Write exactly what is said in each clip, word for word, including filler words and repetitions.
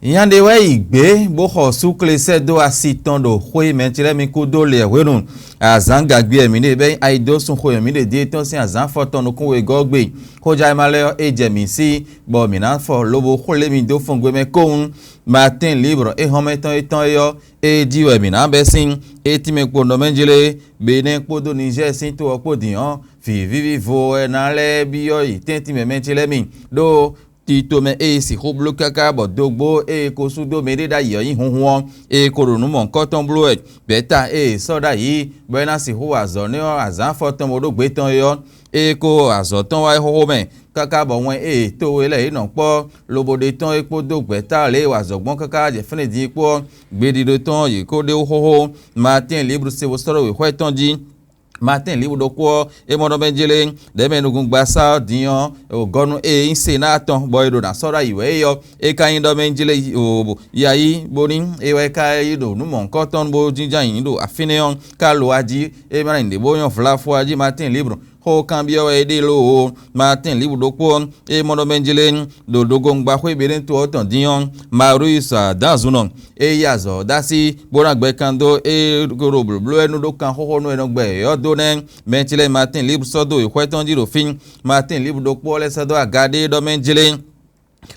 Nya ɖé wɛ yi gbě bó xɔ súkle sɛ́ dó asi tɔn ɖo xwé mɛtilɛ́mikú dó lě hwenu azǎn gagbi e mǐ ɖe bɛ́ nyí ayidósun xwe e mǐ ɖe dín é tɔn sín azǎn afɔtɔn nukún wegɔ́ gbe. Xójá e ma lɛ́ ɔ́, é jɛ mǐ sí, bɔ mǐ ná fɔ lobo xwlé mi dó fɔngbe mɛ kóhun. Matín Libre é hɔn mɛ tɔn é tɔn é ɔ́, é jí wɛ mǐ ná bɛ́ sín. É tínmɛ kpo nɔ mɛ jlé, Benɛ́ kpódó Nizɛ́ɛ sín to ɔ́ kpó din ɔ́, vǐvíví vo wɛ ná lɛ́ byɔ́ yi tɛ́ntin mɛ mɛ ce lɛ́ɛ mi, ɖó tito mɛ e sixú bló káká bɔ dógbó e ko sú dó mɛɖé ɖ'ayǐ ɔ́ nyí hunhun ɔ́, e ko ɖo nǔ mɔ̌hunkɔtɔn bló wɛ. Gbɛ̌ta e è sɔ́ ɖ'ayǐ bɔ é ná sixú wa azɔ̌ nɛ́ ɔ́, azǎn afɔtɔn bó ɖó gbě tɔn é ɔ́, e ko azɔ̌ tɔn wá é xóxó mɛ, káká bɔ wɛn e è to we lɛ́ɛ é nɔ kpɔ́ lobo ɖe tɔn é kpódó gbɛ̌ta lě e wa azɔ̌ gbɔn káká jɛ fɛ́nɛ din é kpó ɔ́, gbeɖiɖe tɔn yě ko ɖe wú xóxó. Matín Libre se bó sɔ́ ɖó wěxwɛ́ tɔn jí. Matín Libre ɖokpó ɔ́, é mɔ ɖɔ mɛ jlé ɖɛ̌ mɛ nukúngbasá ɔ́ din ɔ́, gɔ́nú e nyí Senáa tɔn bɔ è ɖo ná sɔ́ ɖó ayǐ wɛ é ɔ́, é ka nyí ɖɔ mɛ jlé yayí bóní é wɛ ka yi ɖo nǔ mɔ̌hunkɔtɔn bó jínjɔ́n ayǐ ɖo afínɛ́ ɔ́, ka lo ají, é ma nyí ɖě bó nyɔ́ vlafɔ ají. Matín Libre xó kanbyɔ́ wɛ é ɖe ló o. Matín Libre ɖokpó ɔ́, é mɔ ɖɔ mɛ jlé ɖo ɖogongbáxwé Benɛ́to ɔ́ tɔn din ɔ́, Marius Adǎnzunɔ e yí azɔ̌ dó así bó ná gbɛ kan dó é ɖo blǒbló wɛ nú ɖó kan xóxó nú è nɔ gbɛ yě ɔ́ dó nɛ́. Mɛtilɛ́ Matín Libre sɔ́ dó wěxwɛ́ tɔn jí ɖo fí. Matín Libre ɖokpó ɔ́ lɛ́ sɛ́ dó aga ɖé ɖɔ mɛ jlé.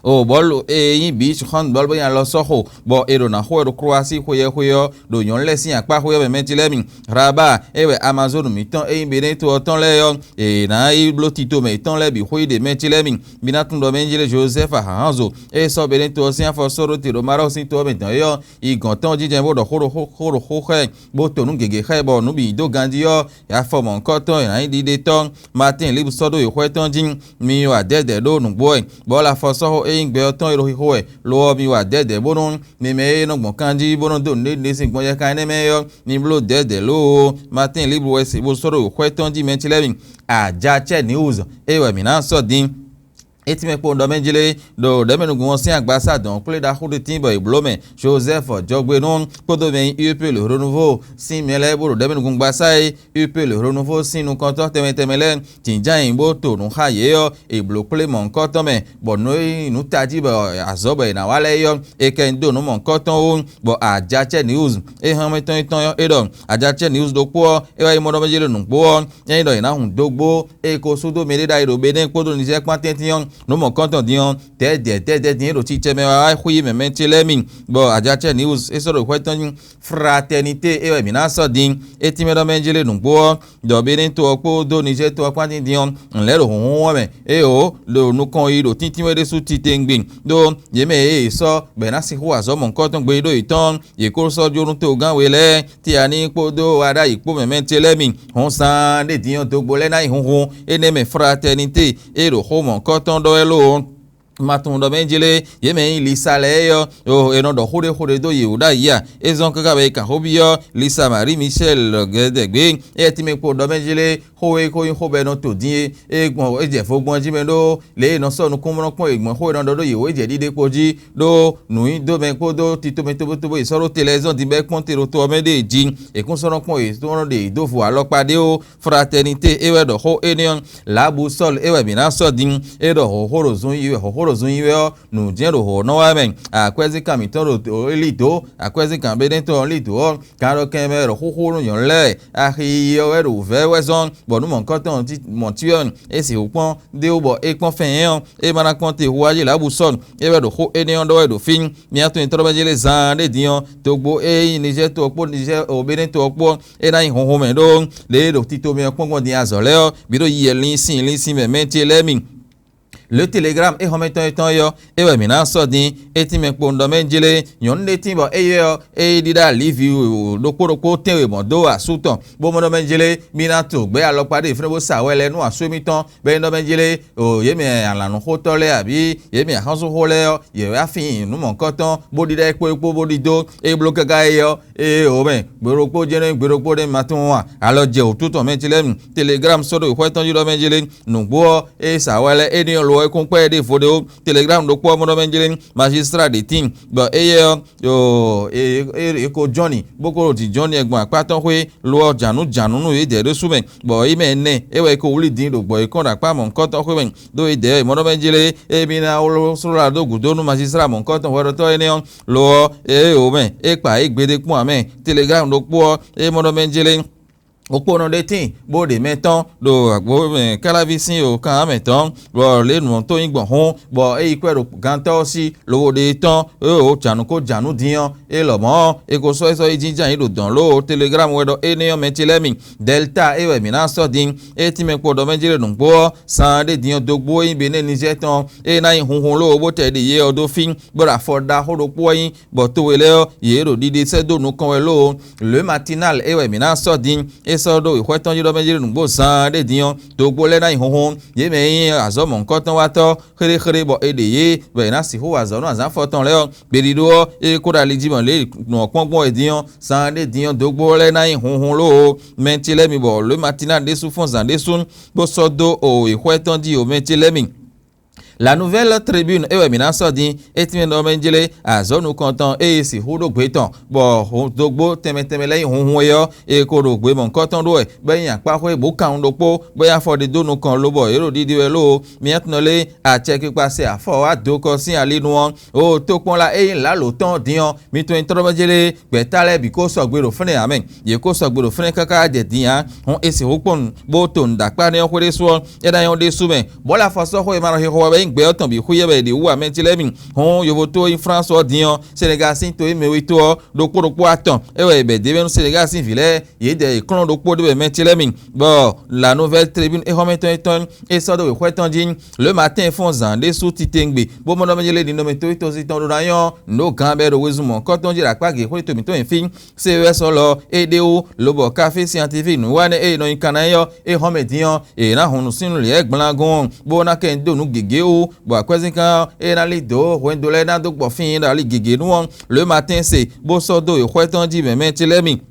O bɔ̌lu e nyí bǐ xɔ́n bɔ̌lu bó nya lɔ sɔ́ xo, bɔ è ɖo nǎ xo wɛ ɖo Klowasí xweyɛ́xwe ɔ́, ɖo nyɔ̌nu lɛ́ɛ sín akpá xwé ɔ́ mɛ mɛtilɛ́ mi. Rabaa e wɛ Amazonu mǐtɔn e nyí Benɛ́to ɔ́ tɔn lɛ́ɛ ɔ́, è nǎ yi bló tito mɛ yětɔn lɛ́ɛ bǐ xwé yi ɖe mɛtilɛ́ mi. Mi ná tunwun ɖɔ mɛ jlé Jozɛ́fu ahǎnzo e sɔ́ Benɛ́to ɔ́ sín afɔ sɔ́ ɖó te ɖo Mawu sín to ɔ́ mɛ dɔ̌n é ɔ́, yi gɔ̌n tɔn jínjɛ́n bó ɖɔ xó ɖo xó xó ɖo xó xá ɛ, bó to nǔ gěgé xá ɛ bɔ nǔ bǐ dó ganjí ɔ́, afɔ mɔ̌hunkɔtɔn e ná nyí ɖiɖetɔ́. Matín Libre sɔ́ ɖó wěxwɛ́ tɔn jí. Mi wa dɛ̌dɛ̌ ɖó nǔgbó wɛ, bɔ Lafɔ sɔ́ xó e nyí gbɛ ɔ́ tɔn e ɖo xixo wɛ, lo ɔ́, mi wa dɛ̌dɛ̌ bónú mi mɛ e nɔ gbɔn kanjí bó nɔ́ dó nǔɖé nǔɖé sín gbɔjɛ́ kan énɛ́ mɛ é ɔ́, mi bló dɛ̌dɛ̌ loo. Matín Libre wɛ se bó sɔ́ ɖo wěxwɛ́ tɔn jí mɛ ce lɛ́ɛ mi. Ajacɛ́ News é wɛ mǐ ná sɔ́ din. É tínmɛ kpowun ɖɔ mɛ jlé ɖo ɖɛ̌mɛnúgbɔn ɔ́ sín agbasá dɔ̌nkplé ɖaxó ɖé tíin bɔ è blǒ mɛ. Jozɛ́fu Jɔgbenú kpódó mɛ e nyí Upéle Hlonúvó sín mɛ lɛ́ɛ bó ɖo ɖɛ̌mɛnúgbɔn gbasá e Upéle Hlonúvó sín nukɔntɔ́ tɛnmɛ tɛnmɛ lɛ́ɛ jǐnján nyi bó to nǔ xá yě ɔ́, è blǒ kplé mɔ̌hunkɔtɔn mɛ, bɔ nǔ e nyí nǔ tají bɔ azɔ̌ bɔ è nǎ wa lɛ́ɛ é ɔ́, è kɛ nyi dó nǔ mɔ̌hunkɔtɔn wú, bɔ Ajacɛ́ News e hɛn mɛ tɔn nyí tɔn ɔ́, é ɖɔ Ajacɛ́ News ɖokpó ɔ́, é wá yi mɔ ɖɔ mɛ jlé nǔgbó ɔ́, é nyí ɖɔ è nǎ hun dó gbó e ko sú dó mɛɖé ɖ'ayǐ ɖo Benɛ́ kpódó Nizɛ́ɛ kpán tɛ́ntin ɔ́, nǔ mɔ̌hunkɔtɔn din ɔ́, tɛ̌dɛ̌ tɛ́dɛ́ din e ɖo cicɛ mɛ wá wá xwí mɛ mɛ ce lɛ́ɛ mi, bɔ Ajacɛ́ News é sɔ́ ɖo xwɛ tɔn jí. Fraternité é wɛ mǐ ná sɔ́ din. É tínmɛ ɖɔ mɛ jlé nǔgbó ɔ́, ɖɔ Benɛ́ to ɔ́ kpódó Nizɛ́ɛ to ɔ́ kpán díndín ɔ́, nǔ lɛ́ɛ ɖo hǔnhún ɔ́ mɛ, éeǒ, ɖo nukɔn yi ɖo tíntín wɛ ɖésú titewungbe, ɖó yě mɛ e è sɔ́ bɔ è nǎ sixú wa azɔ̌ mɔ̌hunkɔtɔn gbe ɖó yětɔn, yě ko sɔ́ jó nú togán we lɛ́ɛ, Tianí kpódó Aɖáyi kpó mɛ mɛ ce lɛ́ɛ mi. Hɔn zaan ɖé din ɔ́, dogbo lɛ́ɛ ná nyí hunhun énɛ́ mɛ Fraternité e ɖo xó mɔ̌hunkɔtɔn ɖɔ wɛ lo ɔ́. Ma tunwun ɖɔ mɛ jlé yě mɛ e nyí Lisa lɛ́ɛ é ɔ́, o è nɔ ɖɔ xó ɖé xó ɖé dó yě wú ɖ'ayǐ a? É zɔ́n káká bɔ è kan xó byɔ́ Lisa Marie Michel gɛdɛgbé. Éyɛ́ tínmɛ kpo ɖɔ mɛ jlé xó e ko nyí xó bɔ è nɔ to din é, é gbɔn é jɛ vo gbɔn jí mɛ ɖó lě e è nɔ sɔ́ nukúnnú kpɔ́n è gbɔn xó e nɔ ɖɔ ɖó yě wú é jɛ ɖiɖe kpo jí, ɖó nǔnyiɖomɛ kpódó titomɛ tóbótóbó è sɔ́ ɖó te lɛ́ɛ zɔ́n din bɔ é kpɔ́n te ɖo to ɔ́ mɛ ɖée jí. È kún sɔ́ nɔ kpɔ́n yě tó nɔ ɖe yě dó vo alɔkpa ɖé ó. Fraternité é wɛ ɖɔ xó énɛ́ ɔ́. La Boussole é wɛ mǐ ná sɔ́ din. É ɖɔ hǒxó ɖo zun yi wɛ, hǒxó ɖo zun yi wɛ ɔ́, nǔ jɛ́n ɖo hǒ nɔ wá mɛ. Akwɛ́zínkan mǐtɔn ɖo lí dǒ, akwɛ́zínkan Benɛ́tɔn ɔ́ lí dǒ ɔ́, kan ɖɔ kɛn mɛ ɖɔ xúxú nú nyɔ̌nu lɛ́ɛ. Axi yiyi ɔ́ wɛ ɖo vɛ̌ wɛ zɔ́n, bɔ nǔ mɔ̌hunkɔtɔn mɔ̌ cyɔ́n é sixú kpɔ́n ɖé wú bɔ é kpɔ́n fɛn nyɛ ɔ́, é ma ná kpɔ́n te hu wá jí Lǎbusɔ́ɔn. É wɛ ɖo xó énɛ́ ɔ́ ɖɔ wɛ ɖo fí. Mía tɔn nyitɔ́ ɖɔ mɛ jlé zaan ɖé din ɔ́, togbo e nyí Nizɛ́ɛ to ɔ́ kpó Nizɛ́ɛ o Benɛ́ to ɔ́ kpó ɔ́, é ná nyí honhon mɛ ɖó lě e ɖo tito mɛ ɔ́ kpɔ́n gbɔn din azɔ̌ lɛ́ɛ ɔ́, bǐ ɖo yiyɛ linsin linsin mɛ mɛ ce lɛ́ɛ mi. Le Telegram é xɔmɛtɔn yětɔn é ɔ́, é wɛ mǐ ná sɔ́ din. É tín mɛ kpowun ɖɔ mɛ jlé nyɔ̌nu ɖé tín bɔ éyɛ́ ɔ́, é ɖíɖá alǐvi ɖokpó ɖokpó tɛ́nwe mɔ̌ dó asú tɔn, bó mɔ ɖɔ mɛ jlé mí ná to gbɛ̌ alɔkpa ɖé fínɛ́ bó sa hwɛ lɛ́ɛ nú asú émítɔn, bɔ é nyí ɖɔ mɛ jlé o yě mɛ alǎnúxótɔ́ lɛ́ɛ abǐ yě mɛ axɔ́súxó lɛ́ɛ ɔ́, yě wɛ á fin nǔ mɔ̌hunkɔtɔn bó ɖíɖá é kpó é kpó bó ɖidó. É bló káká é ɔ́, ée o mɛ gbe ɖokpó jɛ́n nɛ́ gbe ɖokpó nɛ́ ma tunwun a? Alɔ jɛ wǔtu tɔn mɛ ce lɛ́ɛ nu. Telegram sɔ́ ɖo xwɛ tɔn jí ɖɔ mɛ jlé. Nǔgbó ɔ́, é sa hwɛ lɛ́ɛ énɛ́ ɔ́ lo Xɔ e kún kpɛ́ ɖěvo ɖé ó. Telegram ɖokpó ɔ́ mɔ ɖɔ mɛ jlé, magistrat ɖě tíin, bɔ éyɛ́ ɔ́, yo, e, e, e ko jɔ́ni, bó ko ɖo dǐn jɔ́ni ɛ gbɔn akpá tɔn xwé, lo ɔ́ jǎnú jǎnú nú yědɛɛ ɖésú mɛ, bɔ é mɛ ɛnɛ é wɛ é ko wlí din ɖo gbɔ̌ yěkɔn ɖo akpá mɔ̌hunkɔtɔn xwé mɛ, ɖó yědɛɛ mɔ ɖɔ mɛ jlé, émí ná wló sló ɖó gǔdo nú magistrat mɔ̌hunkɔtɔn hwɛɖɔtɔ́ énɛ́ ɔ́, lo ɔ́, é wǒ mɛ, é kpa é gbédé kpɔ́n ǎ mɛ. Telegram ɖokpó ɔ́, é mɔ ɖɔ mɛ jlé. Okponɔ ɖé tíin, bó ɖe mɛ tɔn ɖo agbo mɛ káláví sín o kan mɛ tɔn, bɔ lě nǔ ɔ́ tó nyí gbɔn hɔn, bɔ é yi kwɛ́ ɖo gantɔ́ ɔ́ sí, lobo ɖe e tɔn, ée o jǎnú ko jǎnú din ɔ́, é lɔmɔ̌, é ko sɔ́ é sɔ́ yi jínjɔ́n ayǐ ɖo dɔ̌n lóo. Telegram wɛ ɖɔ énɛ́ ɔ́, mɛ ce lɛ́ɛ mi, Dɛlta é wɛ mǐ ná sɔ́ din. É tínmɛ kpo ɖɔ mɛ jlé nǔgbó ɔ́, saan ɖé din ɔ́ dó gbó é nyí Benɛ́ɛ Nizɛ́ɛ tɔn, é ná nyí hunhun lóo bó tɛ ɖe yɛ ɔ́ dó fí, bó ɖo afɔ ɖaxó ɖokpó ɔ́ nyí, bɔ towe lɛ́ɛ ɔ́, yě ɖo ɖiɖe sɛ́ dó nukɔn wɛ lóo. Le Matinal é wɛ mǐ ná sɔ́ din. É sɔ́ ɖó wěxwɛ́ tɔn jí ɖɔ mɛ jlé nǔgbó zaan ɖé din ɔ́, dogbo lɛ́ɛ ná nyí hunhun. Yě mɛ e nyí azɔ̌ mɔ̌hunkɔtɔn wátɔ́ xéɖéxéɖé bɔ è ɖe yě bɔ è nǎ sixú wa azɔ̌ nú azǎn afɔtɔn lɛ́ɛ ɔ́, gbeɖiɖó ɔ́, é ko ɖo ali jí mɔ lě nǔ ɔ́ kpɔ́n gbɔn é din ɔ́, zaan ɖé din ɔ́, dogbo lɛ́ɛ ná nyí hunhun lóo. Mɛ ce lɛ́ɛ mi bɔ Le Matinal ɖésú fɔ́n zǎn ɖésú, bó sɔ́ dó o wěxwɛ́ tɔn jí o mɛ ce lɛ́ɛ mi. La Nouvelle Tribune é wɛ mǐ ná sɔ́ din. É tínmɛ ɖɔ mɛ jlé azɔ̌ nukɔntɔn e è sixú ɖó gbe tɔn, bɔ dogbo tɛnmɛ tɛnmɛ lɛ́ɛ nyí hunhun é ɔ́, è ko ɖo gbe mɔ̌hunkɔtɔn ɖó wɛ, bɔ é nyí akpáxwé bǔ kan ɖokpó, bɔ é nyí afɔ ɖé dó nukɔn lobɔ yě ɖo ɖiɖi wɛ lóo. Miatɔn lé acɛkpikpa se afɔ wá do kɔ sín ali nu ɔ́, o tokpɔnla e nyí lǎlo tɔn din ɔ́, mi tunwun tlɔ́ jlé gbɛ̌ta lɛ́ɛ bǐ ko sɔgbe ɖo fínɛ́ ǎ mɛ. Yě ko sɔgbe ɖo fínɛ́ káká jɛ din ǎ. Hɔn è sixú kpɔ́n nǔ, bó to nǔɖakpá nɛ́ ɔ́ xwé ɖésú ɔ́, é ná nyɔ́ ɖésú mɛ. Bɔ̌ lɛ afɔsɔ́xwé e ma nɔ xixo wɛ wɛ nyí gbɛ ɔ́ tɔn bǐ xwíyɛ́ wɛ è ɖě wú ǎ mɛ ce lɛ́ɛ mi. Hɔn yovo tó e nyí Flánsu ɔ́ din ɔ́, Senegal sín to e nyí Mɛwító ɔ́, ɖokpó ɖokpó atɔn é wɛ è bɛ̌ d'é mɛ nú Senegal sín vǐ lɛ́ɛ, yědɛɛ è kplɔ́n ɖokpó ɖé wɛ mɛ ce lɛ́ɛ mi. Bɔ La Nouvelle Tribune é xɔ́mɛtɔn étɔn é sɔ́ dó wěxwɛ́ tɔn jí. Le Matin fɔ́n zǎn ɖésú titewungbe, bó mɔ ɖɔ mɛ jlé ɖi nɔmɛ toxo tɔn ɖó ná nyɔ́ nǔ ɖó gan bɔ é ɖo wezun mɔ̌hunkɔtɔn jí ɖo akpá gěxwé to mǐtɔn nyi fí. C E S ɔ́ lɔ é ɖe wú, lobɔ Café Scientifique nǔwanɛ e è nɔ nyi kan ná é ɔ́, é hɔn mɛ din ɔ́, è nǎ hun nǔsínnú lě gblangun ɔ́, bó ná kɛ nyi dó nǔ gěgé wú, bɔ akwɛ́zínkan e ná lí dǒ hwɛndo lɛ́ɛ ná dó gbɔ fíin ɖo ali gěgé nu ɔ́, Le Matin se, bó sɔ́ dó wěxwɛ́ tɔn jí mɛ̌mɛ́ ce lɛ́ɛ mi.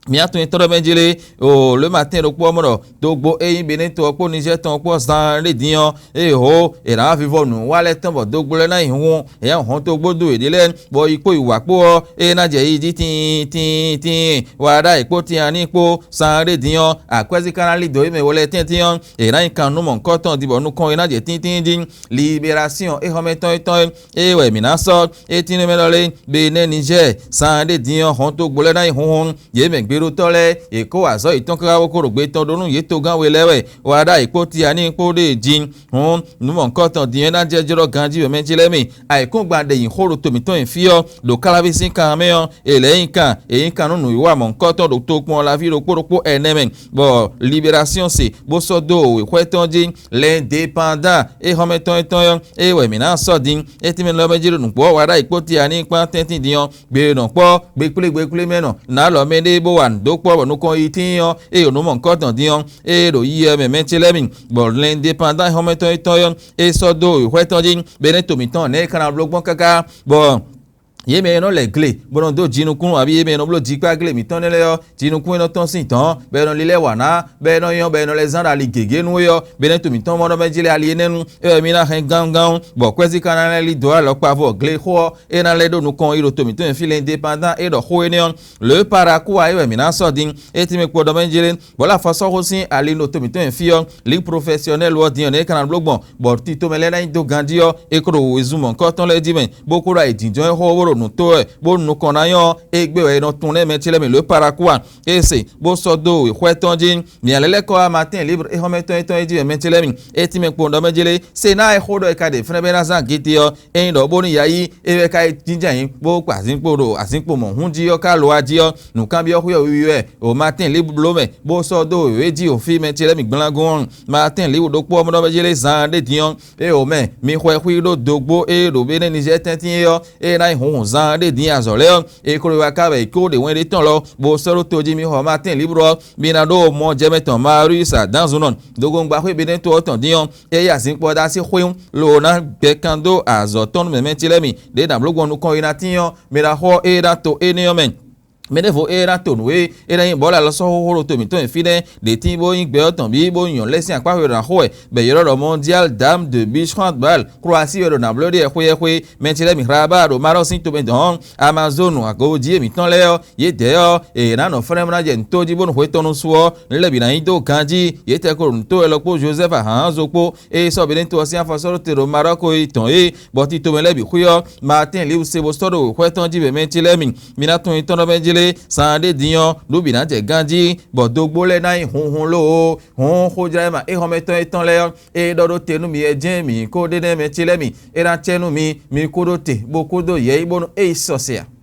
Mǐ atɔn nyitɔ́ ɖɔ mɛ jlé, o Le Matin ɖokpó ɔ́ mɔ ɖɔ dogbo e nyí Benɛ́to ɔ́ kpó Nizɛ́ɛ tɔn ɔ́ kpó zaan ɖé din ɔ́, ée hǒ è nǎ wá vivɔ nǔ wa lɛ́ɛ tɔn bɔ dogbo lɛ́ɛ ná nyi hun, è nǎ hɔn togbó dó yěɖée lɛ́ɛ, bɔ yi kpó yi wǎ kpó ɔ́, é ná jɛ yi jí tiin tiin tiin, wǎ ɖ'ayǐ kpó tianní kpó, zaan ɖé din ɔ́, akwɛ́zí ka ná lí dǒ yě mɛ wɛ lɛ́ɛ tɛ́ntin ɔ́, è nǎ nyi kan nú mɔ̌hunkɔtɔn din bɔ nukɔn e ná jɛ tíntín jí. Libération é xɔ́mɛtɔn étɔn é, é wɛ mǐ ná sɔ́, é tínmɛ mɛ lɔ lé, Benɛ́ Nizɛ́ɛ, zaan ɖé din ɔ́, hɔntogbó lɛ́ɛ ná nyi hunhun, yě mɛ gbeɖótɔ́ lɛ́ɛ, è kó wa azɔ̌ yětɔn káká bó kó ɖo gbe tɔn ɖó nú yě togán we lɛ́ɛ wɛ, wá ɖ'ayǐ kpó tianní kpó ɖée jí. Hǔn nǔ mɔ̌hunkɔtɔn din é ná jɛ jlɔ́ ganjí wěmɛ ce lɛ́ɛ mi. Ayǐkúngban ɖe nyi xó ɖo to mǐtɔn nyi fí ɔ́, ɖo Káláví sín kan ɔ́ mɛ ɔ́, è lɛ̌ nyi kan, è nyí kan nú nǔwiwa mɔ̌hunkɔtɔn ɖo tokpɔn laví ɖokpó ɖokpó ɛnɛ mɛ, bɔ Libération se, bó sɔ́ dó wěxwɛ́ tɔn jí. L'Indépendant é xɔ́mɛtɔn étɔn ɔ́, é wɛ mǐ ná sɔ́ din. É tínmɛ lɔ́ mɛ jí ɖo nǔgbó ɔ́ wa ɖ'ayǐ kpó tianní kpán tɛ́ntin din ɔ́, gbe nɔ kpɔ́, gbe kplé gbe kplé mɛ nɔ, nǎ lɔ mɛ ɖé bó wa nǔ dó kpɔ́ bɔ nukɔn yi tíin ɔ́, é ɖo nǔ mɔ̌hunkɔtɔn din ɔ́, é ɖo yi ɛ mɛ mɛ ce lɛ́ɛ mi, bɔ L'Indépendant xɔ́mɛtɔn étɔn ɔ́, é sɔ́ dó wěxwɛ́ tɔn jí, bɔ é nɛ́ to mǐtɔn nɛ̌ é ka ná bló gbɔn káká, bɔ yě mɛ e nɔ lɛ gle, bó nɔ dó jinukún, abǐ yě mɛ e nɔ bló jikpá gle mǐtɔn nɛ́ lɛ́ɛ ɔ́, jinukún e nɔ tɔ́n sín dɔ̌n, bɔ è nɔ lilɛ́ wa ná, bɔ è nɔ nyɔ́, bɔ è nɔ lɛ́ zán ɖo ali gěgé nú é ɔ́, bɔ é nɛ́ to mǐtɔn mɔ ɖɔ mɛ jí lɛ́ ali énɛ́ nu, é wɛ mì ná hɛn gánngán, bɔ kwɛ́zí ka ná lɛ́ lí dǒ alɔkpavɔ glexó ɔ́, é ná lɛ́ ɖó nukɔn yi ɖo to mǐtɔn e fí L'Indépendant é ɖɔ xó énɛ́ ɔ́. Le Parakuwa é wɛ mǐ ná sɔ́ din, é tínmɛ kpo ɖɔ mɛ jlé, bɔ é lɛ́ afɔ sɔ́ xó sín ali ɖo to mǐtɔn e fí ɔ́, Ligue Professionnelle ɔ́ din ɔ́, nɛ̌ é ka ná bló gbɔn, bɔ tito mɛ lɛ́ɛ ná nyi dó ganjí ɔ́, é ko ɖo wezun mɔ̌hunkɔtɔn lɛ́ɛ jí mɛ, bó ko ɖo ayǐjínjɔ́n e xó bó ɖo nǔ tó wɛ, bó nukɔn ná nyɔ́ ɔ́, égbé wɛ è nɔ tunwun nɛ́ mɛ ce lɛ́ɛ mɛ lǒ Parakuwa. É se, bó sɔ́ dó wěxwɛ́ tɔn jí. Mǐ lɛ́ lɛ́ kɔ wá Matin Libre é xɔ́mɛ tɔn étɔn é jí wɛ mɛ ce lɛ́ɛ mi. É tínmɛ kpowun ɖɔ mɛ jlé, se ná e xó ɖɔ è ka ɖe fínɛ́ bɔ é ná zán agite ɔ́, ényí ɖɔ bónú ya yí é wɛ ka yi jínjɔ́n ayǐ, bó kpa azínkpo ɖo azínkpo mɔ̌hun jí ɔ́ ka lo wá jí ɔ́, nǔkanbyɔ́ xwé ɔ́ wiwi wɛ, o Matin Libre bló mɛ, bó sɔ́ dó wěwé jí o fí mɛ ce lɛ́ɛ mi gblángún ɔ́. Matin Libre ɖokpó ɔ́ mɔ ɖɔ mɛ jlé zaan ɖé din ɔ́, ée o mɛ, mi xwɛ xwí ɖó dogbo e ɖo Benɛ́ Nizɛ́ɛ tɛ́ntin é ɔ́, ée ná nyí hunhun zaan ɖé din azɔ̌ lɛ́ɛ ɔ́, é ko ɖo wá ká wɛ è ko ɖe wɛn ɖé tɔn lɔ, bó sɔ́ ɖó to jí mi xɔ Matin Libre ɔ́, mi ná ɖó mɔjɛmɛ tɔn Marius Adanzunɔ, dogongba xwé Benɛ́ to ɔ́ tɔn din ɔ́, é yí azinkpo ɔ́ dó así xwé lo ná gbɛ kan dó azɔ̌ tɔn nú mɛ̌mɛ́ ce lɛ́ɛ mi, ɖě nǎ bló gbɔn nukɔn e ná tíin ɔ́, mi ná xɔ é ná to énɛ́ ɔ́ mɛ. Mɛ ɖěvo e ná to nǔ e é ná nyí bɔ̌ lɛ alɔsɔ́xóxó ɖo to mǐtɔn e fínɛ́ ɖě tín bó nyí gbɛ ɔ́ tɔn bǐ bó nyɔ lɛ́ sín akpá xwe ɖo ná xo wɛ, bɔ è ylɔ́ ɖɔ Mondial Dame de Beach Handball Croatie wɛ ɖo nǎ bló ɖe xweyɛ́xwé. Mɛ ce lɛ́ɛ mi Hlabaa ɖo Maroc sín tomɛ dɔn ɔ́, Amazone agojí e mǐtɔn lɛ́ɛ ɔ́, yědɛɛ ɔ́, è nǎ nɔ flɛ́n bó ná jɛ nǔ tó jí bónú hwetɔnnu su ɔ́, nǔ lɛ́ɛ bǐ ná nyí dó ganjí. Yě tɛ́ ko ɖo nǔ tó wɛ lɔ kpó Joseph Ahanzo kpó e sɔ́ Benin to ɔ́ sín afɔ sɔ́ ɖó te ɖo Maroc e tɔn é, bɔ tito mɛ lɛ́ɛ bǐ xwí ɔ́, Martin Liu se bó sɔ́ ɖo wěxwɛ́ tɔn jí bɛ mɛ ce lɛ́ɛ mi. Mi ná tunwun nyitɔ́ ɖɔ mɛ jí lé, saan ɖé din ɔ́, nǔ bǐ ná jɛ ganjí, bɔ dógbó lɛ́ɛ ná nyí hunhun lóó. Hɔn xójlá e ma éhɔnmɛtɔn étɔn lɛ́ɛ ɔ́, é ɖɔ ɖó te nú mi wɛ jɛ́n mǐ ko ɖe nɛ́ mɛ ce lɛ́ɛ mi, é ná cɛ nú mi, mi kú ɖó te, bó kú dó yɛ̌yi bónú é yi sɔ se ǎ.